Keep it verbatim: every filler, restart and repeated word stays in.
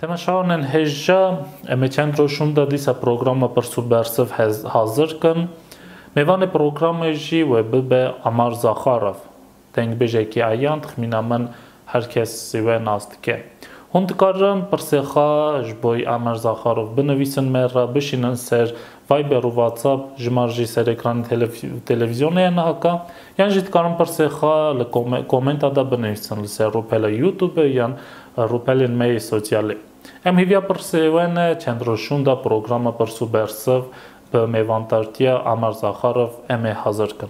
Temaşevanên hêja, em ê çend roj şûnda dîsa programa pirs û bersiv hez-, hazir kin. Mêvanê programê jî wê bibe Amar Zaxarov. Dengbêjekî eyan, dixmîna min her kes wê nas dike. Hûn dikarin pirsê xwe ji bo Amar Zaxarov binivîsin me re, bişînin ser Viber û WhatsApp, jimar jî ser ekranê telev-, televîzyonê ye nihaka, yan jî dikarin pirsê xwe li kome-, komenta de binivîsin li ser rûpela YouTube yan rûpelên me yê sosyalê. Em hêviya pirsê we ne, çend roj şûnda programa pirs û bersiv bi mêvandartiya Amar Zaxarov em ê hazir kin.